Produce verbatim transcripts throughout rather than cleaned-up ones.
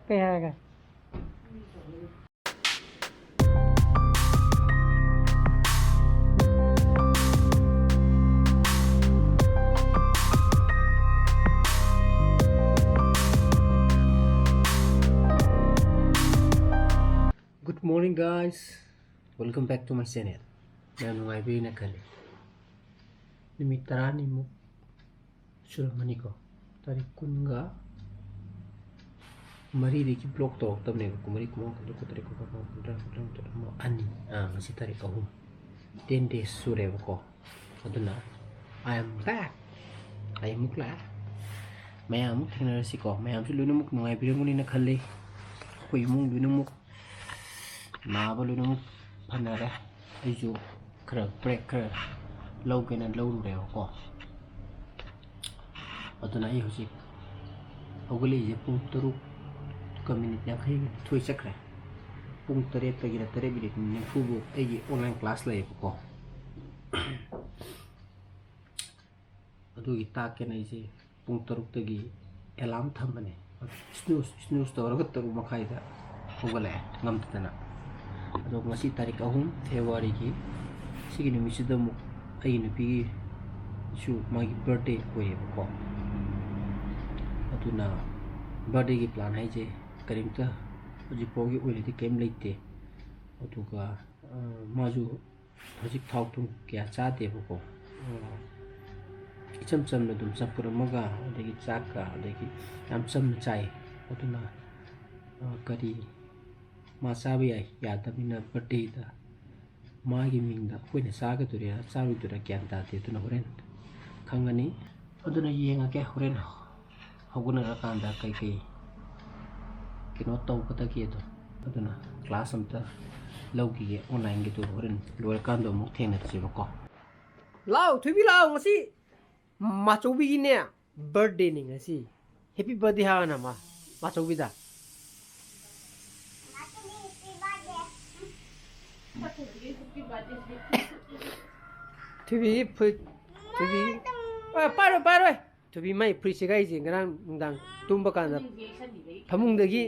ꯀꯩ ꯍꯥꯏꯔꯒꯦ? Good morning, guys. Welcome back to my channel. ꯌꯥꯝ ꯅꯨꯡꯉꯥꯏꯕꯤꯅ ꯈꯜꯂꯤ꯫ ꯅꯨꯃꯤꯠ ꯇꯔꯥꯅꯤꯃꯨꯛ ꯁꯨꯔꯝꯃꯅꯤꯀꯣ꯫ ꯇꯥꯔꯤꯛ ꯀꯨꯟꯒ ꯃꯔꯤꯗꯒꯤ vlog ꯇꯧꯔꯛꯇꯕꯅꯦꯕ꯫ ꯀꯨꯟꯃꯔꯤ, ꯀꯨꯟꯃꯉꯥ, ꯀꯨꯟꯇꯔꯨꯛ, ꯀꯨꯟꯇꯔꯦꯠ, ꯀꯨꯟꯅꯤꯄꯥꯟ, ꯀꯨꯟꯇꯔꯥ, ꯀꯨꯟꯇꯔꯥ, ꯀꯨꯟꯇꯔꯦꯠ, ꯑꯃ, ꯑꯅꯤ꯫ ꯑꯥ, ꯉꯁꯤ ꯇꯥꯔꯤꯛ ꯑꯍꯨꯝ꯫ Ten days ꯁꯨꯔꯦꯕꯀꯣ꯫ ꯑꯗꯨꯅ I am back. ꯑꯩ ꯑꯃꯨꯛ ꯂꯥꯛꯑꯦ꯫ ꯃꯌꯥꯝ ꯑꯃꯨꯛ ꯊꯦꯡꯅꯔꯁꯤꯀꯣ꯫ ꯃꯌꯥꯝꯁꯨ ꯂꯣꯏꯅꯃꯛ ꯅꯨꯡꯉꯥꯏꯕꯤꯔꯝꯒꯅꯤꯅ ꯈꯜꯂꯤ꯫ ꯑꯩꯈꯣꯏ ꯏꯃꯨꯡ ꯂꯣꯏꯅꯃꯛ ꯅꯥꯕ ꯂꯣꯏꯅꯃꯛ ꯐꯅꯔꯦ꯫ ꯑꯩꯁꯨ ꯈꯔ break ꯈꯔ ꯂꯧꯒꯦꯅ ꯂꯧꯔꯨꯔꯦꯕꯀꯣ꯫ ꯑꯗꯨꯅ ꯑꯩ ꯍꯧꯖꯤꯛ ꯍꯧꯒꯠꯂꯛꯏꯁꯦ ꯄꯨꯡ ꯇꯔꯨꯛꯀ ꯃꯤꯅꯤꯠ ꯌꯥꯡꯈꯩ ꯅꯤꯊꯣꯏ ꯆꯠꯈ꯭ꯔꯦ꯫ ꯄꯨꯡ ꯇꯔꯦꯠꯇꯒꯤꯅ ꯇꯔꯦꯠ ꯃꯤꯅꯤꯠ ꯅꯤꯐꯨꯕꯨ ꯑꯩꯒꯤ online class ꯂꯩꯌꯦꯕꯀꯣ꯫ ꯑꯗꯨꯒꯤ ꯇꯥꯛꯀꯦꯅ ꯑꯩꯁꯦ ꯄꯨꯡ ꯇꯔꯨꯛꯇꯒꯤ alarm ꯊꯝꯕꯅꯦ꯫ Snooze, snooze ꯇꯧꯔꯒ ꯇꯔꯨꯛ ꯃꯈꯥꯏꯗ ꯍꯧꯒꯠꯂꯛꯑꯦ ꯉꯝꯗꯗꯅ꯫ ꯑꯗꯣ ꯉꯁꯤ ꯇꯥꯔꯤꯛ ꯑꯍꯨꯝ Februaryꯒꯤ, ꯁꯤꯒꯤ ꯅꯨꯃꯤꯠꯁꯤꯗ ꯑꯃꯨꯛ ꯑꯩꯒꯤ ꯅꯨꯄꯤꯒꯤꯁꯨ ꯃꯥꯒꯤ birthday ꯑꯣꯏꯌꯦꯕꯀꯣ꯫ ꯑꯗꯨꯅ birthdayꯒꯤ plan ꯍꯥꯏꯁꯦ ꯀꯔꯤꯝꯇ ꯍꯧꯖꯤꯛ ꯐꯥꯎꯒꯤ ꯑꯣꯏꯅꯗꯤ ꯀꯔꯤꯝ ꯂꯩꯇꯦ꯫ ꯑꯗꯨꯒ, ꯑ, ꯃꯥꯁꯨ ꯍꯧꯖꯤꯛ ꯊꯥꯎ ꯊꯨꯝ ꯀꯌꯥ ꯆꯥꯗꯦꯕꯀꯣ꯫ ꯑ, ꯏꯆꯝ ꯆꯝꯅ ꯑꯗꯨꯝ ꯆꯝꯐꯨꯠ ꯑꯃꯒ, ꯑꯗꯒꯤ ꯆꯥꯛꯀ, ꯑꯗꯒꯤ ꯌꯥꯝ ꯆꯝꯅ ꯆꯥꯏ꯫ ꯑꯗꯨꯅ, ꯑ, ꯀꯔꯤ ꯃꯥ ꯆꯥꯕ ꯌꯥꯏ, ꯌꯥꯗꯕꯅꯤꯅ birthdayꯗ ꯃꯥꯒꯤ ꯃꯤꯡꯗ ꯑꯩꯈꯣꯏꯅ ꯆꯥꯒꯗꯣꯏꯔꯥ ꯆꯥꯔꯣꯏꯗꯣꯏꯔꯥ ꯒ꯭ꯌꯥꯟ ꯇꯥꯗꯦ꯫ ꯑꯗꯨꯅ ꯍꯣꯔꯦꯟ ꯈꯪꯒꯅꯤ꯫ ꯑꯗꯨꯅ ꯌꯦꯡꯉꯒꯦ ꯍꯣꯔꯦꯟ ꯍꯧꯒꯠꯅꯔꯀꯥꯟꯗ ꯀꯩꯀꯩ ꯀꯩꯅꯣ ꯇꯧꯒꯗꯒꯦꯗꯣ꯫ ꯑꯗꯨꯅ class ꯑꯝꯇ ꯂꯧꯈꯤꯒꯦ onlineꯒꯤꯗꯣ, ꯍꯣꯔꯦꯟ ꯂꯣꯏꯔꯀꯥꯟꯗ ꯑꯃꯨꯛ ꯊꯦꯡꯅꯔꯁꯦꯕꯀꯣ꯫ ꯂꯥꯎ, ꯊꯣꯏꯕꯤ, ꯂꯥꯎ, ꯉꯁꯤ ꯃꯥꯆꯧꯕꯤꯒꯤꯅꯦ birthdayꯅꯤ ꯉꯁꯤ꯫ Happy birthday ꯍꯥꯏꯔꯣꯅ ꯃꯥ, ꯃꯥꯆꯧꯕꯤꯗ꯫ ꯊꯣꯏꯕꯤꯒꯤ ꯐꯨꯔꯤꯠ, ꯊꯣꯏꯕꯤꯒꯤ, ꯑ, ꯄꯥꯏꯔꯣꯏ, ꯄꯥꯏꯔꯣꯏ꯫ ꯊꯣꯏꯕꯤ, ꯃꯥꯏ ꯐꯨꯔꯤꯠ ꯁꯦꯒꯥꯏꯁꯦ ꯉꯔꯥꯡ ꯅꯨꯡꯗꯥꯡ ꯇꯨꯝꯕ ꯀꯥꯟꯗ ꯐꯃꯨꯡꯗꯒꯤ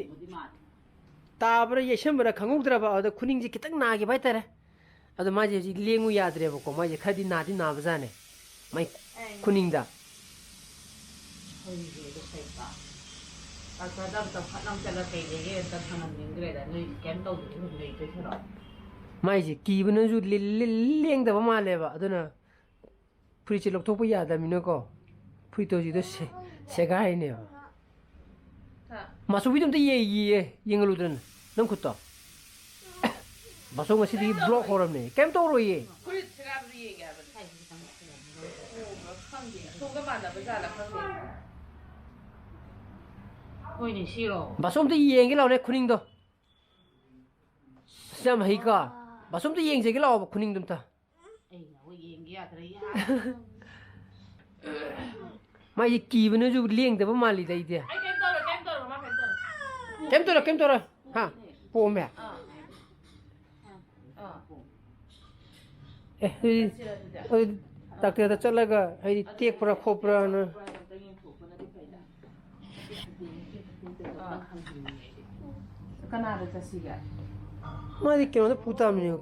ꯇꯥꯕ꯭ꯔꯥ ꯌꯩꯁꯟꯕ꯭ꯔꯥ ꯈꯪꯍꯧꯗ꯭ꯔꯕ, ꯑꯗꯨꯗ ꯈꯨꯅꯤꯡꯁꯦ ꯈꯤꯇꯪ ꯅꯥꯈꯤꯕ ꯍꯥꯏꯇꯥꯔꯦ꯫ ꯑꯗꯣ ꯃꯥꯁꯦ ꯍꯧꯖꯤꯛ ꯂꯦꯡꯉꯨ ꯌꯥꯗ꯭ꯔꯦꯕꯀꯣ, ꯃꯥꯁꯦ ꯈꯔꯗꯤ ꯅꯥꯗꯤ ꯅꯥꯕꯖꯥꯠꯅꯦ ꯃꯥꯏ ꯈꯨꯅꯤꯡꯗ꯫ ꯍꯣꯏꯅꯦ, ꯑꯗꯨ ꯐꯩꯀꯣ꯫ ꯗꯥꯛꯇꯔꯗ ꯑꯝꯇ ꯐꯠ ꯂꯥꯎ ꯆꯠꯂ ꯀꯩ ꯂꯩꯒꯦ ꯑꯝꯇ ꯈꯪꯍꯟꯅꯤꯡꯈ꯭ꯔꯦꯗ꯫ ꯅꯣꯏ ꯀꯩꯝ ꯇꯧꯗꯕꯤ ꯑꯗꯨꯝ ꯂꯩꯗꯣꯏ ꯁꯔꯨꯛ꯫ ꯃꯥꯏꯁꯦ ꯀꯤꯕꯅꯁꯨ ꯂꯤ-, ꯂꯤ-, ꯂꯦꯡꯗꯕ ꯃꯥꯜꯂꯦꯕ꯫ ꯑꯗꯨꯅ ꯐꯨꯔꯤꯠꯁꯦ ꯂꯧꯊꯣꯛꯄ ꯌꯥꯗꯕꯅꯤꯅꯀꯣ, ꯐꯨꯔꯤꯠꯇꯣ ꯍꯧꯖꯤꯛꯇꯣ ꯁꯦ-, ꯁꯦꯒꯥꯏꯔꯤꯅꯦꯕ꯫ ꯍꯥ? ꯃꯥꯁꯨꯕꯤꯗꯣ ꯑꯝꯇ ꯌꯦ-, ꯌꯦ-, ꯌꯦꯡꯍꯜꯂꯨꯗꯅ, ꯅꯪ ꯈꯨꯠꯇꯣ꯫ ꯕꯥꯁꯣ ꯉꯁꯤꯗꯤ ꯀꯩꯝ ꯕ꯭ꯂꯣꯛ ꯇꯧꯔꯣꯏ꯫ ꯍꯧꯔꯝꯅꯦ꯫ ꯀꯩꯝ ꯇꯧꯔꯣꯏꯌꯦ꯫ ꯐꯨꯔꯤꯠ ꯁꯦꯒꯥꯏꯕꯗꯨ ꯌꯦꯡꯒꯦ ꯍꯥꯏꯕꯅꯤ꯫ ꯎꯕ꯭ꯔꯥ ꯈꯪꯗꯦ꯫ ꯑꯁꯣꯝꯒ ꯃꯥꯟꯅꯕ ꯖꯥꯠꯂ ꯈꯪꯗꯦ꯫ ꯍꯣꯏꯅꯦ, ꯁꯤꯔꯣ? ꯕꯥꯁꯣ ꯑꯝꯇ ꯌꯦꯡꯒꯦ ꯂꯥꯎꯅꯦ, ꯈꯨꯅꯤꯡꯗꯣ꯫ ꯑꯁ, ꯌꯥꯝ ꯍꯩꯀꯣ꯫ ꯕꯥꯁꯣ ꯑꯝꯇ ꯌꯦꯡꯖꯒꯦ ꯂꯥꯛꯑꯣꯕ, ꯈꯨꯅꯤꯡꯗꯣ ꯑꯝꯇ꯫ ꯑꯩꯅ ꯑꯃꯨꯛ ꯌꯦꯡꯒꯦ ꯌꯥꯗ꯭ꯔꯦ, ꯌꯥ꯫ ꯃꯥꯏꯁꯦ ꯀꯤꯕꯅꯁꯨ ꯂꯦꯡꯗꯕ ꯃꯥꯜꯂꯤꯗ ꯑꯩꯗꯤ꯫ ꯑꯩ ꯀꯩꯝ ꯇꯧꯔꯣꯏ, ꯀꯩꯝ ꯇꯧꯔꯣꯏ, ꯃꯥ ꯀꯩꯝ ꯇꯧꯔꯣꯏ꯫ ꯀꯩꯝ ꯇꯧꯔꯣꯏ, ꯀꯩꯝ ꯇꯧꯔꯣꯏ꯫ ꯍꯥ? ꯄꯣꯝꯃꯦ? ꯑꯥ꯫ ꯑꯥ꯫ ꯑꯦ, ꯑꯗꯨꯗꯤ, ꯆꯠꯁꯤꯔ ꯑꯗꯨꯗꯤ? ꯑꯗꯨꯗꯤ ꯗꯥꯛꯇꯔꯗ ꯆꯠꯂꯒ ꯍꯥꯏꯗꯤ ꯑꯗꯨ ꯇꯦꯛꯄ꯭ꯔꯥ ꯈꯣꯠꯄ꯭ꯔꯥꯅ꯫ ꯑꯝꯇ ꯌꯦꯡꯊꯣꯛꯄꯅꯗꯤ ꯐꯩꯗ꯫ ꯑꯥ꯫ ꯀꯅꯥꯗ ꯆꯠꯁꯤꯒꯦ? ꯃꯥꯗꯤ ꯀꯩꯅꯣꯗ ꯄꯨ ꯇꯥꯕꯅꯤ꯫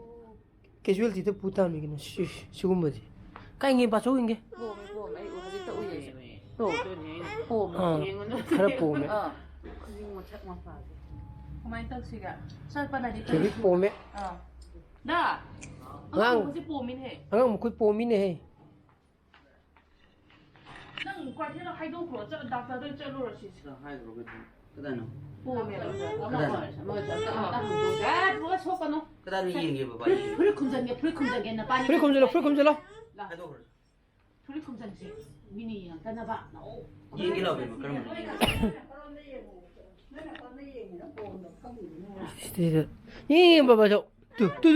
ꯀꯦꯖꯨꯋꯦꯜꯇꯤꯗ ꯄꯨ ꯇꯥꯕꯅꯤ ꯀꯩꯅꯣ, ꯁꯤ-, ꯁꯤꯒꯨꯝꯕꯗꯤ꯫ ꯀꯥꯏ ꯌꯦꯡꯒꯦ, ꯄꯥꯊꯣꯛ ꯌꯦꯡꯒꯦ꯫ ꯄꯣꯝꯃꯦ, ꯄꯣꯝꯃꯦ, ꯑꯩ ꯍꯧꯖꯤꯛꯇ ꯎꯏꯌꯦ꯫ ꯇꯣ, ꯄꯣꯝꯃꯦ, ꯑꯥ, ꯌꯦꯡꯉꯨꯅꯨ꯫ ꯈꯔ ꯄꯣꯝꯃꯦ꯫ ꯑꯥ꯫ ꯈꯨꯖꯤꯟ ꯃꯊꯛ ꯃꯄꯥꯁꯦ꯫ ꯀꯃꯥꯏꯅ ꯇꯧꯁꯤꯒꯦ? ꯆꯠꯄꯅꯗꯤ ꯊꯣꯏꯕꯤ ꯐꯩ꯫ ꯄꯣꯝꯃꯦ꯫ ꯑꯥ꯫ ꯗꯥ, ꯑꯉꯥꯡ, ꯑꯉꯥꯡꯕꯁꯦ ꯄꯣꯝꯃꯤꯅꯦꯍꯦ꯫ ꯑꯉꯥꯡ ꯃꯈꯨꯠ ꯄꯣꯝꯃꯤꯅꯦꯍꯦ꯫ ꯅꯪ ꯀ꯭ꯋꯥꯏꯊꯦꯜꯗ ꯍꯥꯏꯗꯣꯛꯈ꯭ꯔꯣ, ꯆꯠ-, ꯗꯥꯛꯇꯔꯗ ꯆꯠꯂꯨꯔꯁꯤ꯫ ꯁꯤꯗ ꯍꯥꯏꯈ꯭ꯔꯣ ꯀꯩꯅꯣ? ꯀꯗꯥꯏꯅꯣ? ꯄꯣꯝꯃꯦꯕ꯫ ꯀꯗꯥꯏꯅꯣ? ꯑꯃ, ꯑꯃ, ꯑꯃ, ꯑꯃ ꯍꯪꯗꯣꯛ-, ꯑꯦ, ꯄꯨꯔꯥ ꯁꯣꯛꯀꯅꯨ꯫ ꯀꯗꯥꯏꯗ ꯌꯦꯡꯒꯦꯕ, ꯕꯥ, ꯐꯨꯔꯤꯠ, ꯌꯦꯡꯒꯦ? ꯐꯨꯔꯤꯠ ꯈꯨꯝꯖꯟꯒꯦ, ꯐꯨꯔꯤꯠ ꯈꯨꯝꯖꯟꯒꯦ, ꯅꯄꯥꯅꯤ꯫ ꯐꯨꯔꯤꯠ ꯈꯨꯝꯖꯤꯜꯂꯣ, ꯐꯨꯔꯤꯠ ꯈꯨꯝꯖꯤꯜꯂꯣ꯫ ꯂꯥ꯫ ꯍꯥꯏꯗꯣꯛꯈ꯭ꯔꯣ꯫ ꯐꯨꯔꯤꯠ ꯈꯨꯝꯖꯟꯁꯦ꯫ ꯃꯤꯅ ꯌꯦꯡꯉꯛꯇꯅꯕ꯫ ꯂꯥꯛꯑꯣ꯫ ꯌꯦꯡꯒꯦ ꯂꯥꯎ ꯀꯩꯅꯣ, ꯀꯔꯝꯕꯅꯣ ꯌꯦꯡꯒꯦ? ꯁꯤꯗ ꯌꯦꯡꯉꯦ, ꯕꯕꯥꯁꯨ꯫ ꯇꯨ, ꯇꯨ,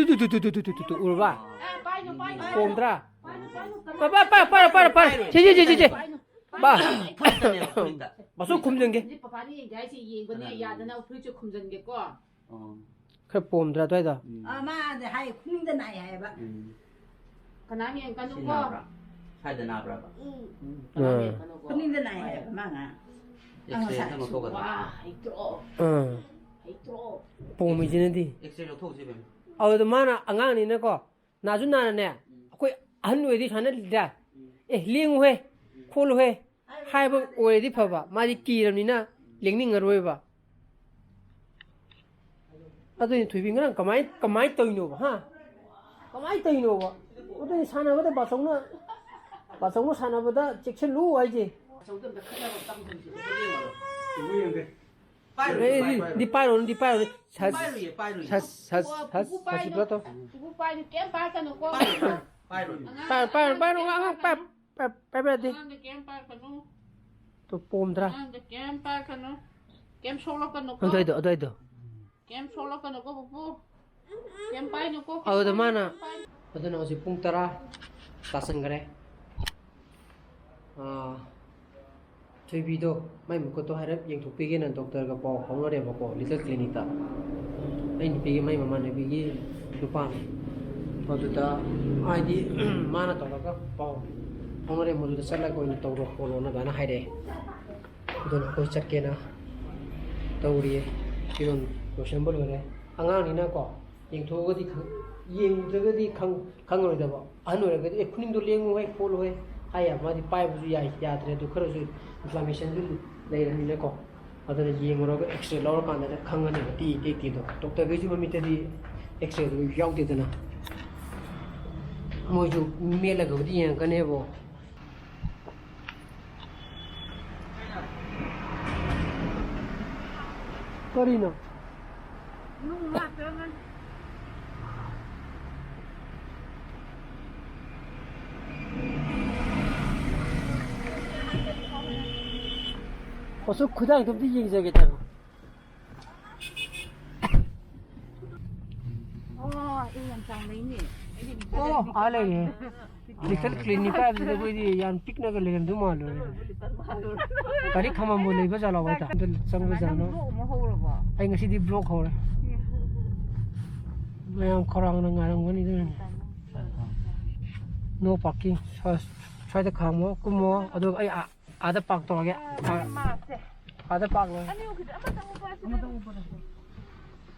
ꯇꯨ, ꯎꯔꯕ? ꯑꯦ, ꯄꯥꯏꯅꯨ, ꯄꯥꯏꯅꯨ, ꯄꯥꯏꯅꯨ꯫ ꯄꯣꯝꯗ꯭ꯔꯥ? ꯄꯥꯏꯅꯨ, ꯄꯥꯏꯅꯨ, ꯄꯥꯏꯅꯨ꯫ ꯄꯥ-, ꯄꯥ-, ꯄꯥ-, ꯄꯥ-, ꯄꯥ-, ꯄꯥꯏꯅꯨ꯫ ꯁꯤ, ꯁꯤ, ꯁꯤ, ꯁꯤ, ꯁꯤ꯫ ꯄꯥꯏꯅꯨ꯫ ꯕꯥ꯫ ꯐꯨꯔꯤꯠꯇꯅꯦꯕ, ꯐꯨꯔꯤꯠꯇ꯫ ꯕꯥꯁꯨ ꯈꯨꯝꯖꯟꯒꯦ꯫ ꯍꯧꯖꯤꯛ ꯄꯄꯥꯅ ꯌꯦꯡꯒꯦ ꯍꯥꯏꯁꯦ ꯌꯦꯡꯕꯅꯦ, ꯀꯅꯥꯅ? ꯌꯥꯗꯅꯕ ꯐꯨꯔꯤꯠꯁꯦ ꯈꯨꯝꯖꯟꯒꯦꯀꯣ꯫ ꯑꯣ꯫ ꯈꯔ ꯄꯣꯝꯗ꯭ꯔꯥ ꯑꯗꯨꯋꯥꯏꯗꯣ? ꯎꯝ꯫ ꯑ, ꯃꯥꯗꯤ ꯍꯥꯏ, ꯈꯨꯅꯤꯡꯗ ꯅꯥꯏ ꯍꯥꯏꯌꯦꯕ꯫ ꯎꯝ꯫ ꯀꯅꯥꯝ ꯌꯦꯡꯀꯅꯨꯀꯣ꯫ ꯁꯤ ꯅꯥꯕ꯭ꯔꯥ? ꯍꯥꯏꯗ ꯅꯥꯕ꯭ꯔꯕ? ꯑꯥ꯫ ꯈꯨꯅꯤꯡꯗ ꯅꯥꯏ ꯍꯥꯏꯕ ꯃꯥ ꯉꯥꯡ꯫ ꯑꯦꯛꯁꯔꯦ ꯑꯝꯇ ꯂꯧꯊꯣꯛꯀꯗ꯭ꯔꯥ? ꯋꯥ ꯍꯩꯇ꯭ꯔꯣ? ꯑꯥ꯫ ꯍꯩꯇ꯭ꯔꯣ? ꯄꯣꯝꯃꯤꯁꯤꯅꯗꯤ꯫ ꯑꯦꯛꯁꯔꯦ ꯂꯧꯊꯣꯛꯎꯁꯤ ꯏꯕꯦꯝꯃ꯫ ꯑꯗꯨꯗ ꯃꯥꯅ ꯑꯉꯥꯡꯅꯤꯅꯀꯣ, ꯅꯥꯁꯨ ꯅꯥꯅꯅꯦ, ꯑꯩꯈꯣꯏ ꯑꯍꯟ ꯑꯣꯏꯔꯗꯤ ꯁꯨꯃꯥꯏꯅ ꯂꯩꯗ, "ꯑꯦ, ꯂꯦꯡꯉꯨꯍꯦ, ꯈꯣꯠꯂꯨꯍꯦ" ꯍꯥꯏꯕ ꯑꯣꯏꯔꯗꯤ ꯐꯕ꯫ ꯃꯥꯗꯤ ꯀꯤꯔꯕꯅꯤꯅ ꯂꯦꯡꯅꯤꯡꯉꯔꯣꯏꯕ꯫ ꯑꯗꯨꯅꯤ ꯊꯣꯏꯕꯤ ꯉꯔꯥꯡ ꯀꯃꯥꯏ ꯀꯃꯥꯏ ꯇꯧꯔꯤꯅꯣꯕ, ꯍꯥ? ꯀꯃꯥꯏ ꯇꯧꯔꯤꯅꯣꯕ? ꯑꯗꯨꯅꯤ ꯁꯥꯟꯅꯕꯗ ꯕꯥꯆꯧꯅ, ꯕꯥꯆꯧꯅ ꯁꯥꯟꯅꯕꯗ ꯆꯦꯛꯁꯤꯜꯂꯨ ꯍꯥꯏꯁꯦ꯫ ꯄꯥꯏꯔꯣꯏ, ꯑꯦ, ꯄꯥꯏꯔꯣꯏ꯫ ꯗꯤ ꯄꯥꯏꯔꯣꯅꯨ, ꯗꯤ ꯄꯥꯏꯔꯣꯅꯨ꯫ ꯁꯁ, ꯄꯥꯏꯔꯣꯏꯌꯦ, ꯄꯥꯏꯔꯣꯏꯌꯦ꯫ ꯁꯁ, ꯁꯁ, ꯁꯁ, ꯄꯨꯄꯨ ꯄꯥꯏꯅꯨ꯫ ꯁꯁ, ꯄꯨꯄꯨ ꯄꯥꯏꯅꯨ꯫ ꯄꯨꯄꯨ ꯄꯥꯏꯅꯨ, ꯀꯩꯝ ꯄꯥꯏꯔꯛꯀꯅꯨꯀꯣ꯫ ꯄꯥꯏꯔꯣꯏ, ꯄꯥꯏꯔꯣꯏ꯫ ꯑꯉꯥꯡ ꯄꯥꯏ-, ꯄꯥꯏ-, ꯄꯥꯏꯔꯣ, ꯀꯩꯝ ꯑꯉꯥꯡ ꯄꯥꯏ-, ꯄꯥꯏꯔꯛꯀꯅꯨ꯫ ꯄꯥꯏ-, ꯄꯥꯏ-, ꯄꯥꯏꯕ ꯌꯥꯗꯦ꯫ ꯑꯉꯥꯡꯗ ꯀꯩꯝ ꯄꯥꯏꯔꯛꯀꯅꯨ꯫ ꯇꯣ ꯄꯣꯝꯗ꯭ꯔꯥ? ꯑꯉꯥꯡꯗ ꯀꯩꯝ ꯄꯥꯏꯔꯛꯀꯅꯨ꯫ ꯀꯩꯝ ꯁꯣꯛꯂꯛꯀꯅꯨꯀꯣ꯫ ꯑꯗꯨꯋꯥꯏꯗꯣ, ꯑꯗꯨꯋꯥꯏꯗꯣ꯫ ꯀꯩꯝ ꯁꯣꯛꯂꯛꯀꯅꯨꯀꯣ, ꯄꯨꯄꯨ꯫ ꯀꯩꯝ ꯄꯥꯏꯅꯨꯀꯣ꯫ ꯑꯗꯨꯗ ꯃꯥꯅ, ꯀꯩꯝ ꯄꯥꯏꯅꯨ꯫ ꯑꯗꯨꯅ ꯍꯧꯖꯤꯛ ꯄꯨꯡ ꯇꯔꯥ ꯇꯥꯁꯟꯈꯔꯦ꯫ ꯑꯥ, ꯊꯣꯏꯕꯤꯗꯣ ꯃꯥꯏ ꯃꯈꯨꯠꯇꯣ ꯍꯥꯏꯔꯞ ꯌꯦꯡꯊꯣꯛꯄꯤꯒꯦꯅ ꯗꯣꯛꯇꯔꯒ ꯄꯥꯎ ꯐꯥꯎꯅꯔꯦꯕꯀꯣ, ꯂꯤꯇꯜ ꯀ꯭ꯂꯤꯅꯤꯛꯇ꯫ ꯑꯩ ꯅꯨꯄꯤꯒꯤ ꯃꯥꯏ ꯃꯃꯥꯟꯅꯕꯤꯒꯤ ꯅꯨꯄꯥꯅꯤ꯫ ꯑꯗꯨꯗ ꯍꯥꯏꯗꯤ ꯃꯥꯅ ꯇꯧꯔꯒ ꯄꯥꯎ ꯐꯥꯎꯅꯔꯦ, ꯃꯗꯨꯗ ꯆꯠꯂꯒ ꯑꯣꯏꯅ ꯇꯧꯔꯣ ꯈꯣꯠꯂꯣꯅ ꯑꯗꯨꯃꯥꯏꯅ ꯍꯥꯏꯔꯛꯑꯦ꯫ ꯑꯗꯨꯅ ꯑꯩꯈꯣꯏ ꯆꯠꯀꯦꯅ ꯇꯧꯔꯤꯌꯦ꯫ ꯐꯤꯔꯣꯜ ꯂꯣꯏꯁꯤꯟꯕ ꯂꯣꯏꯔꯦ꯫ ꯑꯉꯥꯡꯅꯤꯅꯀꯣ, ꯌꯦꯡꯊꯣꯛꯑꯒꯗꯤ ꯈꯪ-, ꯌꯦꯡꯗ꯭ꯔꯒꯗꯤ ꯈꯪ-, ꯈꯪꯉꯔꯣꯏꯗꯕ꯫ ꯑꯍꯟ ꯑꯣꯏꯔꯒꯗꯤ, "ꯑꯦ, ꯈꯨꯅꯤꯡꯗꯣ ꯂꯦꯡꯉꯨꯍꯦ, ꯈꯣꯠꯂꯨꯍꯦ" ꯍꯥꯏ ꯌꯥꯕ꯫ ꯃꯥꯗꯤ ꯄꯥꯏꯕꯁꯨ ꯌꯥꯏ, ꯌꯥꯗ꯭ꯔꯦ꯫ ꯑꯗꯨ ꯈꯔꯁꯨ ꯏꯟꯐ꯭ꯂꯥꯃꯦꯁꯟꯁꯨ ꯂꯩꯔꯕꯅꯤꯅꯀꯣ꯫ ꯑꯗꯨꯅ ꯌꯦꯡꯉꯨꯔꯒ ꯑꯦꯛꯁꯔꯦ ꯂꯧꯔꯀꯥꯟꯗ ꯈꯪꯉꯅꯦꯕ, ꯇꯦꯛꯏ ꯇꯦꯛꯇꯦꯗꯣ꯫ ꯗꯣꯛꯇꯔꯈꯩꯁꯨ ꯃꯃꯤꯠꯇꯗꯤ ꯑꯦꯛꯁꯔꯦꯗꯨ ꯌꯥꯎꯗꯦꯗꯅ꯫ ꯃꯣꯏꯁꯨ ꯃꯦꯠꯂꯒꯕꯨꯗꯤ ꯌꯦꯡꯉꯛꯀꯅꯦꯕꯣ꯫ ꯀꯔꯤꯅꯣ? ꯃꯁꯨ ꯈꯨꯗꯥꯡꯗꯣ ꯑꯝꯇ ꯌꯦꯡꯖꯒꯦ ꯇꯧꯕ꯫ ꯑꯣ, ꯑꯦ, ꯌꯥꯝ ꯆꯥꯎꯅꯩꯅꯦ꯫ ꯑꯩꯗꯤ ꯑꯣ, ꯑꯥ ꯂꯩꯔꯦ꯫ ꯂꯤꯇꯜ ꯀ꯭ꯂꯤꯅꯤꯛ ꯍꯥꯏꯕꯁꯤꯗ ꯑꯩꯈꯣꯏꯗꯤ ꯌꯥꯝ ꯄꯤꯛꯅꯒ ꯂꯩꯔꯝꯗꯧ ꯃꯥꯜꯂꯨꯔꯦ꯫ ꯒꯥꯔꯤ ꯈꯥꯝꯃꯝꯕ ꯂꯩꯕ ꯖꯥꯠꯂꯣ ꯍꯥꯏꯗ? ꯑꯝꯇ ꯆꯪꯕ ꯖꯥꯠꯂꯣ? ꯕ꯭ꯂꯣꯛ ꯑꯃ ꯍꯧꯔꯕꯣ? ꯑꯩ ꯉꯁꯤꯗꯤ ꯕ꯭ꯂꯣꯛ ꯍꯧꯔꯦ꯫ ꯃꯌꯥꯝ ꯈꯧꯔꯥꯡꯅ ꯉꯥꯏꯔꯝꯒꯅꯤ ꯑꯗꯨꯅꯅꯦ꯫ No parking. ꯁ꯭ꯋꯥꯏ-, ꯁ꯭ꯋꯥꯏꯗ ꯈꯥꯝꯃꯣ, ꯀꯨꯝꯃꯣ, ꯑꯗꯨꯒ ꯑꯩ ꯑꯥ-, ꯑꯥꯗ ꯄꯥꯔꯛ ꯇꯧꯔꯒꯦ꯫ ꯑꯥ, ꯑꯥꯗ ꯄꯥꯔꯛ ꯂꯣꯏꯔꯦ꯫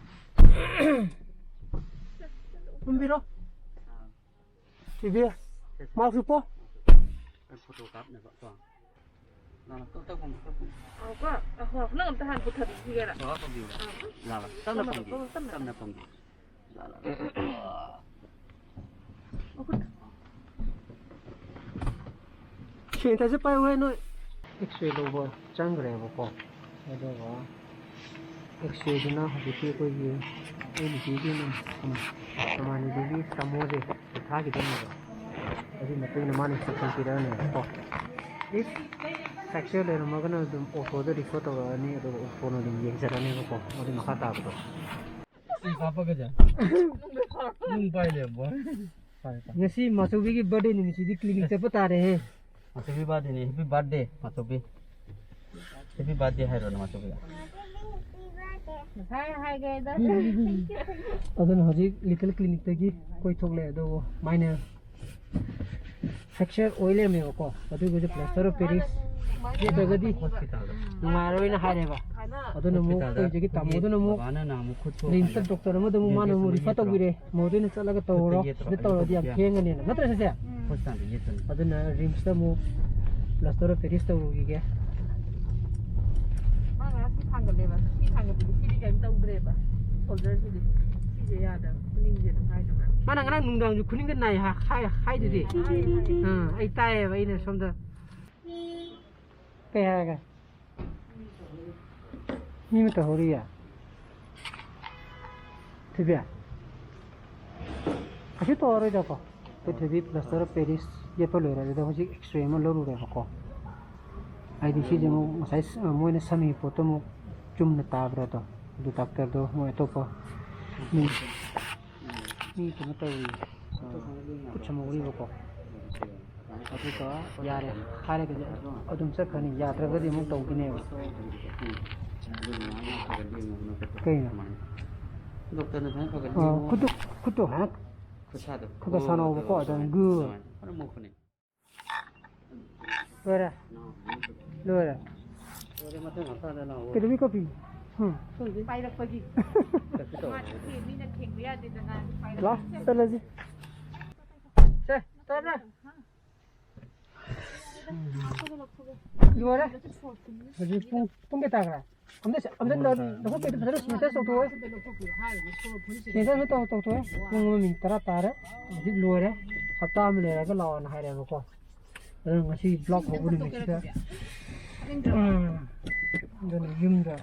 ꯀꯨꯝꯕꯤꯔꯣ꯫ ꯇꯤꯚꯤ, ꯃꯥꯛꯁ ꯎꯞꯄꯣ꯫ ꯑꯩ ꯐꯣꯇꯣ ꯀꯥꯞꯅꯕ ꯀꯣ꯫ ꯂꯥꯛꯑꯣ, ꯇꯞ ꯇꯞ ꯀꯨꯝꯃꯣ, ꯇꯞ ꯀꯨꯝꯃꯣ꯫ ꯉꯥꯏꯈꯣꯀꯣ, ꯉꯥꯏꯈꯣ, ꯅꯪ ꯑꯝꯇ ꯍꯥꯟꯅ ꯄꯨꯊꯕꯤꯈꯤꯒꯦꯔꯥ? ꯂꯥꯛꯑꯣ, ꯇꯞ ꯀꯨꯝꯃꯣ꯫ ꯑꯥ꯫ ꯂꯥꯛꯑꯣ, ꯇꯞꯅ ꯀꯨꯝꯃꯣ꯫ ꯇꯞꯅ ꯀꯨꯝꯃꯣ꯫ ꯇꯞꯅ ꯀꯨꯝꯃꯣ꯫ ꯂꯥꯛꯑꯣ, ꯂꯥꯛꯑꯣ꯫ ꯃꯈꯨꯠ꯫ ꯁꯦꯅꯤꯇꯥꯏꯖꯔ ꯄꯥꯏꯌꯨꯍꯦ ꯅꯣꯏ꯫ ꯑꯦꯛꯁꯔꯦ ꯂꯧꯕ ꯆꯪꯈ꯭ꯔꯦꯕꯀꯣ꯫ ꯑꯗꯨꯒ ꯑꯦꯛꯁꯔꯦꯗꯨꯅ ꯍꯧꯖꯤꯛꯀꯤ ꯑꯩꯈꯣꯏꯒꯤ ꯑꯩ ꯅꯨꯄꯤꯒꯤ ꯃꯃꯥꯟꯅꯕꯤꯒꯤ ꯇꯥꯃꯣꯁꯦ ꯊꯥꯈꯤꯗꯣꯏꯅꯦꯕ꯫ ꯑꯗꯨꯒꯤ ꯃꯇꯨꯡ ꯏꯟꯅ ꯃꯥꯅ ꯏꯟꯁꯇ꯭ꯔꯛꯁꯟ ꯄꯤꯔꯛꯑꯅꯦꯕꯀꯣ꯫ ꯏꯐ ꯐ꯭ꯔꯦꯛꯆꯔ ꯂꯩꯔꯝꯃꯒꯅ ꯑꯗꯨꯝ ꯑꯣꯔꯊꯣꯗ ꯔꯤꯐꯔ ꯇꯧꯔꯛꯑꯅꯤ, ꯑꯗꯨꯒ ꯑꯣꯔꯊꯣꯅ ꯑꯗꯨꯝ ꯌꯦꯡꯖꯔꯅꯦꯕꯀꯣ꯫ ꯑꯗꯨꯒꯤ ꯃꯈꯥ ꯇꯥꯕꯗꯣ꯫ ꯁꯤ ꯍꯥꯞꯄꯒꯁꯦ꯫ ꯅꯨꯡ ꯄꯥꯏ ꯂꯩꯔꯝꯕ ꯋꯥꯅꯤ꯫ ꯐꯔꯦ, ꯐꯔꯦ꯫ ꯉꯁꯤ ꯃꯥꯆꯧꯕꯤꯒꯤ ꯕꯥꯔꯗꯦ ꯅꯨꯃꯤꯠꯁꯤꯗꯤ ꯀ꯭ꯂꯤꯅꯤꯛ ꯆꯠꯄ ꯇꯥꯔꯦꯍꯦ꯫ ꯃꯥꯆꯧꯕꯤ ꯕꯥꯔꯗꯦꯅꯦ, ꯍꯦꯄꯤ ꯕꯥꯔꯗꯦ ꯃꯥꯆꯧꯕꯤ꯫ ꯍꯦꯄꯤ ꯕꯥꯔꯗꯦ ꯍꯥꯏꯔꯣꯅꯦ ꯃꯥꯆꯧꯕꯤꯗ꯫ ꯉꯁꯥꯏ ꯍꯥꯏꯒ꯭ꯔꯦꯗ꯫ ꯑꯗꯨꯅ ꯍꯧꯖꯤꯛ ꯂꯤꯇꯜ ꯀ꯭ꯂꯤꯅꯤꯛꯇꯒꯤ ꯀꯣꯏꯊꯣꯛꯂꯦ, ꯑꯗꯨꯕꯨ ꯃꯥꯏꯅꯔ ꯐ꯭ꯔꯦꯛꯆꯔ ꯑꯣꯏ ꯂꯩꯔꯝꯃꯦꯕꯀꯣ꯫ ꯑꯗꯨꯒꯤꯁꯨ ꯄ꯭ꯂꯥꯁꯇꯔ ꯑꯣꯐ ꯄꯦꯔꯤꯁ ꯅꯠꯇ꯭ꯔꯒꯗꯤ ꯍꯣꯁꯄꯤꯇꯥꯜꯗ꯫ ꯅꯨꯡꯉꯥꯏꯔꯣꯏꯅ ꯍꯥꯏꯔꯦꯕ꯫ ꯑꯗꯨꯅ ꯑꯃꯨꯛ ꯍꯣꯁꯄꯤꯇꯥꯜꯗ ꯑꯩꯈꯣꯏ ꯍꯧꯖꯤꯛꯀꯤ ꯑꯩꯈꯣꯏꯒꯤ ꯇꯥꯃꯣꯗꯨꯅ ꯑꯃꯨꯛ ꯕꯕꯥꯅ ꯅꯍꯥꯟꯃꯨꯛ ꯈꯨꯠ ꯁꯣꯛꯑꯀꯥꯟꯗ ꯔꯤꯝꯁꯇ ꯗꯣꯛꯇꯔ ꯑꯃꯗ ꯑꯃꯨꯛ ꯃꯥꯅ ꯑꯃꯨꯛ ꯕꯦꯟꯗꯦꯖ ꯑꯃ ꯔꯤꯐꯔ ꯌꯦꯠꯇ꯭ꯔꯣ? ꯇꯧꯕꯤꯔꯦ꯫ ꯃꯣꯗꯨꯅ ꯆꯠꯂꯒ ꯈꯨꯠꯇ ꯇꯧꯔꯣ, ꯌꯦꯠꯇ꯭ꯔꯣ? ꯁꯤꯗ ꯇꯧꯔꯗꯤ ꯌꯥꯝ ꯈꯨꯠꯇ ꯊꯦꯡꯒꯅꯦꯅ꯫ ꯅꯠꯇ꯭ꯔ ꯁꯦ? ꯎꯝ꯫ ꯍꯣꯁꯄꯤꯇꯥꯜꯗ ꯌꯦꯠꯄꯅꯤ꯫ ꯑꯗꯨꯅ ꯔꯤꯝꯁꯇ ꯑꯃꯨꯛ ꯄ꯭ꯂꯥꯁꯇꯔ ꯑꯣꯐ ꯄꯦꯔꯤꯁ ꯇꯧꯔꯨꯈꯤꯒꯦ꯫ ꯃꯥ ꯉꯔꯥꯡ ꯁꯤ ꯊꯥꯡꯒꯠꯂꯦꯕ꯫ ꯁꯤ ꯊꯥꯡꯒꯠꯄꯗꯤ ꯁꯤꯗꯤ ꯀꯩꯝ ꯇꯧꯗ꯭ꯔꯦꯕ꯫ ꯁꯣꯜꯗꯔꯁꯤꯗꯤ꯫ ꯁꯤꯁꯦ ꯌꯥꯗꯕ꯫ ꯈꯨꯅꯤꯡꯁꯦ ꯑꯗꯨꯝ ꯍꯥꯏꯗꯅ꯫ ꯃꯥꯅ ꯉꯔꯥꯡ ꯅꯨꯡꯗꯥꯡꯁꯨ ꯈꯨꯅꯤꯡꯗ ꯅꯥꯏ ꯍꯥ-, ꯍꯥꯏ-, ꯍꯥꯏꯗꯨꯗꯤ꯫ ꯍꯥꯏ, ꯍꯥꯏ꯫ ꯑꯥ, ꯑꯩ ꯇꯥꯏꯌꯦꯕ ꯑꯩꯅ ꯁꯣꯝꯗ꯫ ꯀꯩ ꯍꯥꯏꯔꯒꯦ? ꯃꯤ ꯑꯃ ꯇꯧꯍꯧꯔꯤꯌꯦ꯫ ꯊꯣꯏꯕꯤ꯫ ꯀꯩꯁꯨ ꯇꯧꯔꯔꯣꯏꯗꯀꯣ꯫ ꯑꯩꯈꯣꯏ ꯊꯣꯏꯕꯤ ꯄ꯭ꯂꯥꯁꯇꯔ ꯑꯣꯐ ꯄꯦꯔꯤꯁ ꯌꯦꯠꯄ ꯂꯣꯏꯔꯦ꯫ ꯑꯗꯨꯗ ꯍꯧꯖꯤꯛ ꯑꯦꯛꯁꯔꯦ ꯑꯃ ꯂꯧꯔꯨꯔꯦꯕꯀꯣ꯫ ꯍꯥꯏꯗꯤ ꯁꯤꯁꯦ ꯑꯃꯨꯛ ꯉꯁꯥꯏ ꯁ-, ꯃꯣꯏꯅ ꯁꯝꯃꯤꯕ ꯄꯣꯠꯇꯣ ꯑꯃꯨꯛ ꯆꯨꯝꯅ ꯇꯥꯕ꯭ꯔꯥꯗꯣ꯫ ꯑꯗꯨ ꯗꯥꯛꯇꯔꯗꯣ ꯃꯣꯏ ꯑꯇꯣꯞꯄ ꯃꯤ, ꯃꯤ ꯀꯩꯅꯣ ꯇꯧꯔꯤ, ꯑ, ꯈꯨꯠ ꯁꯝꯍꯧꯔꯤꯕꯀꯣ꯫ ꯑꯗꯨꯒ ꯌꯥꯔꯦ ꯍꯥꯏꯔꯒꯗꯤ ꯑꯗꯨꯝ ꯆꯠꯈ꯭ꯔꯅꯤ, ꯌꯥꯗ꯭ꯔꯒꯗꯤ ꯑꯃꯨꯛ ꯇꯧꯈꯤꯅꯦꯕ꯫ ꯀꯩꯅꯣ? ꯗꯣꯛꯇꯔꯅ ꯁꯨꯃꯥꯏꯅ ꯐꯒꯠꯂꯤ꯫ ꯑꯣ, ꯈꯨꯠꯇꯨ, ꯈꯨꯠꯇꯨ ꯍꯥꯏꯅ ꯈꯨꯠꯁꯥꯗꯣ꯫ ꯈꯔ ꯈꯔ ꯁꯥꯟꯅꯧꯕꯀꯣ, ꯑꯗꯨꯃꯥꯏꯅ, ꯑꯗꯨꯝ ꯒꯨ꯫ ꯑꯗꯨꯃꯥꯏꯅ꯫ ꯐꯖꯅ ꯃꯨꯛꯄꯅꯦ꯫ ꯂꯣꯏꯔꯦ꯫ ꯂꯣꯏꯔꯦ꯫ ꯂꯣꯏꯔꯦ, ꯃꯊꯪ ꯍꯞꯇꯥꯗ ꯂꯥꯛꯑꯣ꯫ ꯀꯩꯗꯧꯕꯤ ꯀꯣꯐꯤ? ꯎꯝ꯫ ꯈꯪꯗꯦ꯫ ꯄꯥꯏꯔꯛꯄꯒꯤ꯫ ꯀꯩꯁꯨ ꯇꯧꯔꯣꯏ꯫ ꯃꯥꯗꯤ ꯃꯤꯅ ꯊꯦꯡꯕ ꯌꯥꯗꯦꯗꯅ꯫ ꯂꯥꯛ, ꯆꯠꯂꯁꯤ꯫ ꯁꯦ, ꯇꯥꯕ꯭ꯔꯥ? ꯂꯣꯏꯔꯦ꯫ ꯍꯧꯖꯤꯛ ꯄꯨꯡ, ꯄꯨꯡ ꯀꯌꯥ ꯇꯥꯈ꯭ꯔꯦ? ꯑꯝꯇ, ꯑꯝꯇ ꯂꯧ-, ꯂꯧꯊꯣꯛꯄꯤꯗꯣ ꯐꯖꯅ sanitize ꯇꯧꯊꯣꯛꯑꯣ꯫ Sanitize ꯑꯝꯇ ꯇꯧ-, ꯇꯧꯊꯣꯛꯑꯣ꯫ ꯄꯨꯡ ꯑꯃ minute ꯇꯔꯥ ꯇꯥꯔꯦ꯫ ꯍꯧꯖꯤꯛ ꯂꯣꯏꯔꯦ꯫ ꯍꯞꯇꯥ ꯑꯃ ꯂꯩꯔꯒ ꯂꯥꯛꯑꯣꯅ ꯍꯥꯏꯔꯦꯕꯀꯣ꯫ ꯑꯗꯨꯅ ꯉꯁꯤ vlog ꯍꯧꯕ ꯅꯨꯃꯤꯠꯁꯤꯗ꯫ ꯎꯝ꯫ ꯑꯗꯨꯅ ꯌꯨꯝꯗ꯫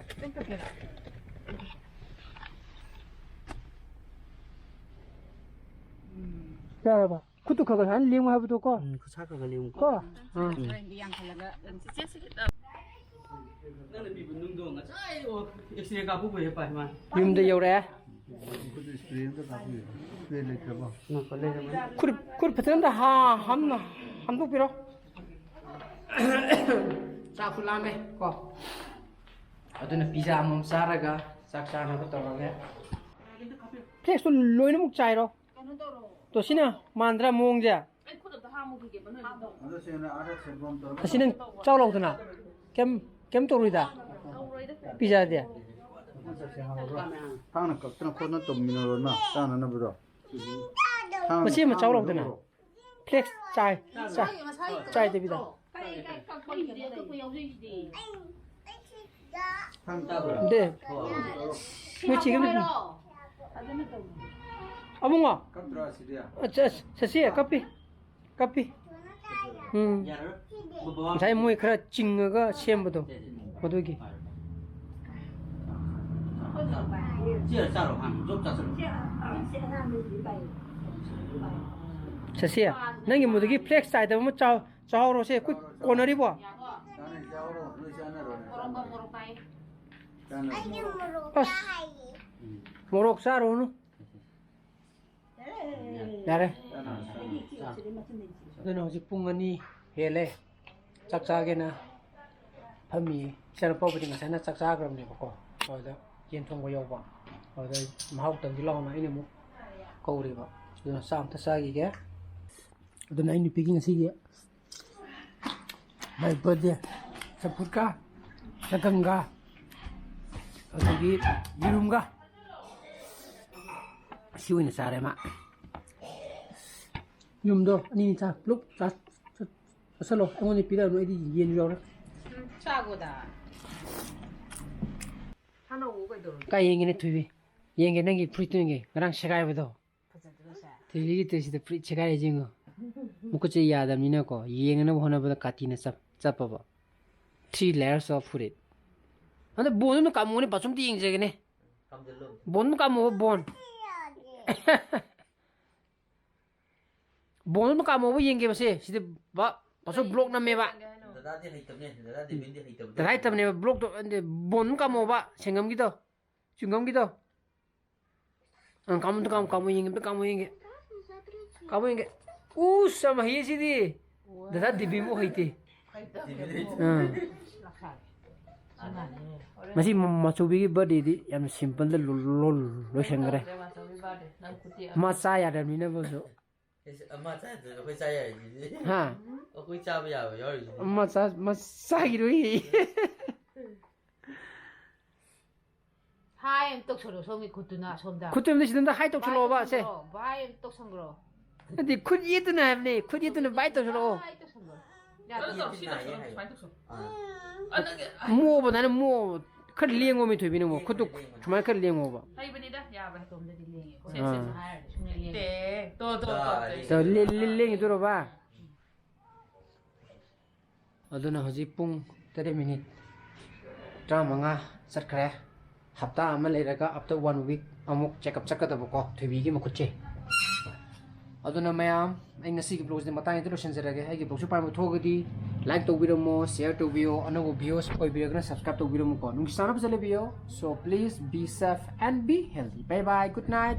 ꯌꯥꯔꯕ? ꯈꯨꯠꯇꯨ ꯈꯔ ꯈꯔ ꯁꯨꯃꯥꯏꯅ ꯂꯦꯡꯉꯨ ꯍꯥꯏꯕꯗꯣ ꯀꯣ꯫ ꯎꯝ, ꯈꯨꯠꯁꯥ ꯈꯔ ꯈꯔ ꯂꯦꯡꯉꯨ꯫ ꯀꯣ? ꯑꯥ꯫ ꯎꯝ꯫ ꯅꯪꯅ ꯄꯤꯕ ꯅꯨꯡꯗꯣ ꯉꯁꯥꯏ, ꯑꯣ, X-ray ꯀꯥꯞꯄꯨꯕ ꯍꯦꯛ ꯄꯥꯏ ꯃꯥ꯫ ꯌꯨꯝꯗ ꯌꯧꯔꯛꯑꯦ꯫ ꯈꯨꯠꯇ spray ꯑꯝꯇ ꯀꯥꯞꯄꯤꯌꯨ꯫ Spray ꯂꯩꯇ꯭ꯔꯕꯣ? ꯈꯨꯠ, ꯈꯨꯠ ꯐꯖꯅ ꯑꯝꯇ ꯍꯥ-, ꯍꯥꯝꯅ-, ꯍꯥꯝꯗꯣꯛꯄꯤꯔꯣ꯫ ꯆꯥꯛꯁꯨ ꯂꯥꯝꯃꯦ ꯀꯣ꯫ ꯑꯗꯨꯅ pizza ꯑꯃꯃꯝ ꯆꯥꯔꯒ ꯆꯥꯛ ꯆꯥꯅꯕ ꯇꯧꯔꯒꯦ꯫ Flex ꯇꯨ ꯂꯣꯏꯅꯃꯛ ꯆꯥꯏꯔꯣ? ꯀꯩꯅꯣ ꯇꯧꯔꯣ꯫ ꯇꯣꯁꯤꯅ ꯃꯥꯟꯗ꯭ꯔꯥ ꯃꯑꯣꯡꯁꯦ? ꯑꯩ ꯈꯨꯠ ꯑꯝꯇ ꯍꯥꯝꯃꯨꯈꯤꯒꯦꯕ ꯅꯣꯏ ꯑꯗꯨꯝ ꯇꯧ꯫ ꯑꯗꯣ ꯁꯦꯡꯅ ꯑꯥꯗ ꯁꯦꯡꯐꯝ ꯇꯧꯔ ꯑꯁꯤ ꯅꯪ ꯆꯥꯎ ꯂꯥꯎꯗꯅ꯫ ꯀꯩꯝ, ꯀꯩꯝ ꯇꯧꯔꯣꯏꯗ꯫ ꯇꯧꯔꯣꯏꯗ꯫ Pizza ꯗꯤ? ꯆꯠꯁꯦ ꯍꯥꯏꯔꯒ ꯊꯥꯡꯅ ꯀꯛꯇꯅ ꯈꯣꯠꯇꯅ ꯇꯧꯃꯤꯟꯅꯔꯣꯅ ꯆꯥꯅꯅꯕꯗꯣ꯫ ꯊꯥꯡꯅ ꯃꯆꯦ ꯑꯃ ꯆꯥꯎ ꯂꯥꯎꯗꯅ꯫ ꯂꯧꯔꯣ꯫ Flex ꯆꯥꯏ, ꯆꯥꯏ, ꯆꯥꯏ ꯗꯦꯕꯤꯗ꯫ ꯀꯔꯤ, ꯀꯔꯤ ꯀꯛꯄ ꯌꯥꯎꯖꯩꯁꯤꯗꯤ? ꯊꯥꯡ ꯇꯥꯕ꯭ꯔꯥ? ꯗꯦ꯫ ꯅꯣꯏ ꯆꯦꯒꯤ ꯍꯥꯏꯔꯣ꯫ ꯐꯖꯅ ꯇꯧ꯫ ꯑꯕꯨꯡꯉꯣ꯫ ꯀꯞꯇ꯭ꯔꯣ ꯑꯁꯤꯗꯤ? ꯑꯠꯆꯥ, ꯑꯁ, ꯁꯁꯤ, ꯀꯞꯄꯤ꯫ ꯀꯞꯄꯤ꯫ ꯎꯝ꯫ ꯌꯥꯔꯔꯣꯏ꯫ ꯕꯕꯥ꯫ ꯉꯁꯥꯏ ꯃꯣꯏ ꯈꯔ ꯆꯤꯡꯉꯒ ꯁꯦꯝꯕꯗꯣ, ꯃꯗꯨꯒꯤ꯫ ꯆꯦ ꯆꯥꯔꯣ, ꯍꯥꯟꯅ ꯖꯣꯕ ꯆꯥꯁꯤꯜꯂꯣ꯫ ꯁꯁꯤ, ꯅꯪꯒꯤ ꯃꯗꯨꯒꯤ Flex ꯆꯥꯏꯗꯕ ꯑꯃ ꯆꯥꯎ-, ꯆꯥꯍꯧꯔꯣꯁꯦ, ꯑꯩꯈꯣꯏ ꯀꯣꯟꯅꯔꯤꯕꯣ? ꯆꯥꯅꯩ, ꯆꯥꯍꯧꯔꯣ, ꯅꯣꯏ ꯆꯥꯅꯔꯣꯅꯦ꯫ ꯃꯣꯔꯣꯛꯀ ꯃꯣꯔꯣꯛ ꯄꯥꯏ꯫ ꯆꯥꯅꯔꯣ꯫ ꯑꯁ, ꯃꯣꯔꯣꯛ ꯆꯥꯔꯨꯅꯨ꯫ ꯌꯥꯔꯦ꯫ ꯑꯗꯨꯅ ꯍꯧꯖꯤꯛ ꯄꯨꯡ ꯑꯅꯤ ꯍꯦꯜꯂꯦ꯫ ꯆꯥꯛ ꯆꯥꯒꯦꯅ ꯐꯝꯃꯤ꯫ ꯏꯆꯥꯅꯨꯄꯥꯕꯨꯗꯤ ꯉꯁꯥꯏꯅ ꯆꯥꯛ ꯆꯥꯈ꯭ꯔꯕꯅꯦꯕꯀꯣ꯫ ꯑꯗꯨꯗ ꯌꯦꯟ ꯊꯣꯡꯕ ꯌꯧꯕ꯫ ꯑꯗꯨꯗ ꯃꯍꯥꯎ ꯇꯪꯁꯤ ꯂꯥꯎꯅ ꯑꯩꯅ ꯑꯃꯨꯛ ꯀꯧꯔꯤꯕ꯫ ꯑꯗꯨꯅ ꯆꯥꯛ ꯑꯝꯇ ꯆꯥꯈꯤꯒꯦ꯫ ꯑꯗꯨꯅ ꯑꯩ ꯅꯨꯄꯤꯒꯤ ꯉꯁꯤꯒꯤ my birthday ꯆꯝꯐꯨꯠꯀ ꯆꯒꯪꯒ ꯑꯗꯒꯤ ꯌꯦꯔꯨꯝꯒ ꯁꯤ ꯑꯣꯏꯅ ꯆꯥꯔꯦ ꯃꯥ꯫ ꯌꯦꯔꯨꯝꯗꯣ ꯑꯅꯤ ꯆꯥ ꯄꯨꯂꯞ ꯆꯥ-, ꯆꯥ-, ꯆꯥꯁꯜꯂꯣ꯫ ꯑꯩꯉꯣꯟꯗ ꯄꯤꯔꯛꯑꯅꯨ, ꯑꯩꯗꯤ ꯌꯦꯟꯁꯨ ꯌꯥꯎꯔꯦ꯫ ꯎꯝ, ꯆꯥꯒꯣꯗ꯫ ꯁꯥꯟꯅꯧꯋꯣ ꯀꯩꯗꯧꯔꯒꯦ? ꯀꯥꯏ ꯌꯦꯡꯒꯦꯅꯦ ꯊꯣꯏꯕꯤ? ꯌꯦꯡꯒꯦ, ꯅꯪꯒꯤ ꯐꯨꯔꯤꯠꯇꯣ ꯌꯦꯡꯒꯦ, ꯉꯔꯥꯡ ꯁꯦꯒꯥꯏꯕꯗꯣ꯫ ꯐꯖꯗ꯭ꯔꯣ ꯁꯦ? ꯊꯣꯏꯕꯤꯒꯤ ꯇꯨꯁꯤꯗ ꯐꯨꯔꯤꯠ ꯁꯦꯒꯥꯏꯔꯤꯁꯦ ꯌꯦꯡꯉꯣ꯫ ꯃꯈꯨꯠꯁꯦ ꯌꯥꯗꯕꯅꯤꯅꯀꯣ, ꯌꯦꯡꯅꯕ ꯍꯣꯠꯅꯕꯗ ꯀꯥꯇꯤꯅ ꯆꯞ-, ꯆꯞꯄꯕ꯫ Three layers of ꯐꯨꯔꯤꯠ꯫ ꯑꯗꯣ ꯕꯣꯟꯗꯨꯅ ꯀꯥꯝꯃꯣꯅꯦ, ꯄꯥꯆꯨꯝꯇ ꯌꯦꯡꯖꯒꯦꯅꯦ꯫ ꯀꯥꯝꯖꯜꯂꯣ꯫ ꯕꯣꯟꯗꯨꯅ ꯀꯥꯝꯃꯣꯕ, ꯕꯣꯟ꯫ ꯕꯣꯟꯗꯨꯅ ꯀꯥꯝꯃꯣꯕ ꯌꯦꯡꯒꯦꯕ ꯁꯦ꯫ ꯁꯤꯗꯤ ꯕ-, ꯄꯥꯆꯧ block ꯅꯝꯃꯦꯕ꯫ ꯗꯗꯥꯗꯤ ꯍꯩꯇꯕꯅꯦ, ꯗꯗꯥ ꯗꯦꯕꯤꯟꯗꯤ ꯍꯩꯇꯕꯅꯦ꯫ ꯗꯗꯥ ꯍꯩꯇꯕꯅꯦꯕ, blockꯇꯣ, ꯑꯗꯤ ꯕꯣꯟꯗꯨꯅ ꯀꯥꯝꯃꯣꯕ, ꯁꯦꯡꯉꯝꯒꯤꯗꯣ꯫ ꯆ꯭ꯋꯤꯡꯒꯝꯒꯤꯗꯣ꯫ ꯑꯪ, ꯀꯥꯝꯃꯣ, ꯀꯥꯝꯃꯣ, ꯀꯥꯝꯃꯣ ꯌꯦꯡꯒꯦ, ꯑꯝꯇ ꯀꯥꯝꯃꯣ ꯌꯦꯡꯒꯦ꯫ ꯀꯥꯝꯃꯣ ꯌꯦꯡꯒꯦ꯫ ꯎꯁ, ꯌꯥꯝ ꯍꯩꯌꯦ ꯁꯤꯗꯤ꯫ ꯗꯗꯥ ꯗꯦꯕꯤꯃꯨꯛ ꯍꯩꯇꯦ꯫ ꯑꯥ꯫ ꯃꯁꯤ ꯃ-, ꯃꯆꯧꯕꯤꯒꯤ birthdayꯗꯤ ꯌꯥꯝ simpleꯗ ꯂꯣ-, ꯂꯣ-, ꯂꯣꯏꯁꯟꯈ꯭ꯔꯦ꯫ ꯃꯥ ꯆꯥ ꯌꯥꯗꯕꯅꯤꯅ ꯕꯣꯁꯁꯨ꯫ ꯏꯁ, ꯑꯃ ꯆꯥꯗ꯭ꯔꯁꯨ ꯑꯩꯈꯣꯏ ꯆꯥ ꯌꯥꯔꯤꯁꯤꯗꯤ꯫ ꯍꯥ? ꯑꯩꯈꯣꯏ ꯆꯥꯕ ꯌꯥꯕ ꯌꯥꯎꯔꯤꯁꯤꯗꯤ꯫ ꯑꯃ ꯆꯥ-, ꯃ-, ꯆꯥꯈꯤꯔꯣꯏ꯫ ꯍꯥꯏ ꯑꯝ ꯇꯧꯁꯜꯂꯣ ꯁꯣꯝꯒꯤ ꯈꯨꯠꯇꯨꯅ ꯁꯣꯝꯗ꯫ ꯈꯨꯠꯇꯨꯝꯗꯤ ꯁꯤꯗ ꯑꯝꯇ ꯍꯥꯏ ꯇꯧꯁꯜꯂꯣꯕ ꯁꯦ꯫ ꯚꯥꯏ ꯇꯧꯁꯜꯂꯣ, ꯚꯥꯏ ꯑꯝ ꯇꯧꯁꯟꯈ꯭ꯔꯣ꯫ ꯅꯠꯇꯦ, ꯈꯨꯠ ꯌꯦꯠꯇꯨꯅ ꯍꯥꯏꯕꯅꯦ, ꯈꯨꯠ ꯌꯦꯠꯇꯨꯅ ꯚꯥꯏ ꯇꯧꯁꯜꯂꯛꯑꯣ꯫ ꯚꯥꯏ ꯇꯧꯁꯜꯂꯣ꯫ ꯌꯥꯗꯦ꯫ ꯀꯩꯅꯣ ꯇꯧ, ꯁꯤ ꯇꯧꯁꯜꯂꯣ, ꯁꯨꯃꯥꯏꯅ ꯇꯧꯁꯜꯂꯣ꯫ ꯑꯥ꯫ ꯑ, ꯅꯪꯒꯤ ꯃꯣꯛꯑꯣꯕ, ꯅꯪꯅ ꯃꯣꯛꯑꯣꯕ꯫ ꯈꯔ ꯂꯦꯡꯉꯣ ꯃꯤ ꯊꯣꯏꯕꯤ ꯅꯪꯕꯣ꯫ ꯈꯨꯠꯇꯨ ꯁꯨꯃꯥꯏꯅ ꯈꯔ ꯂꯦꯡꯉꯣꯕ꯫ ꯍꯩꯕꯅꯤꯗ, ꯌꯥꯕꯅꯤ꯫ ꯑꯇꯣꯝꯗꯗꯤ ꯂꯦꯡꯉꯦ꯫ ꯑꯥ꯫ ꯁꯦ, ꯁꯦ, ꯁꯦ ꯍꯥꯏꯔꯗꯤ ꯁꯨꯡꯂꯦꯡ ꯂꯦꯡꯗꯦ꯫ ꯇꯦ, ꯇꯣ, ꯇꯣ, ꯇꯣ, ꯇꯣ꯫ ꯂꯦ-, ꯂꯦ-, ꯂꯦꯡꯉꯤꯗꯨꯔꯣꯕ? ꯑꯗꯨꯅ ꯍꯧꯖꯤꯛ ꯄꯨꯡ ꯇꯔꯦꯠ ꯃꯤꯅꯤꯠ ꯇꯔꯥꯃꯉꯥ ꯆꯠꯈ꯭ꯔꯦ꯫ ꯍꯞꯇꯥ ꯑꯃ ꯂꯩꯔꯒ, after one week, ꯑꯃꯨꯛ checkup ꯆꯠꯀꯗꯕꯀꯣ, ꯊꯣꯏꯕꯤꯒꯤ ꯃꯈꯨꯠꯁꯦ꯫ ꯑꯗꯨꯅ ꯃꯌꯥꯝ, ꯑꯩ ꯉꯁꯤꯒꯤ vlogꯁꯤꯗꯤ ꯃꯇꯥꯡ ꯑꯁꯤꯗ ꯂꯣꯏꯁꯤꯟꯖꯔꯒꯦ꯫ ꯑꯩꯒꯤ vlogꯁꯤ ꯄꯥꯝꯕ ꯊꯣꯛꯑꯒꯗꯤ like ꯇꯧꯕꯤꯔꯝꯃꯣ, share ꯇꯧꯕꯤꯌꯣ, ꯑꯅꯧꯕ viewers ꯑꯣꯏꯕꯤꯔꯒꯅ subscribe ꯇꯧꯕꯤꯔꯝꯃꯨꯀꯣ꯫ ꯅꯨꯡꯁꯤ ꯆꯥꯟꯅꯕ ꯆꯠꯂꯕꯤꯌꯣ꯫ So please be safe and be healthy. Bye bye, good night.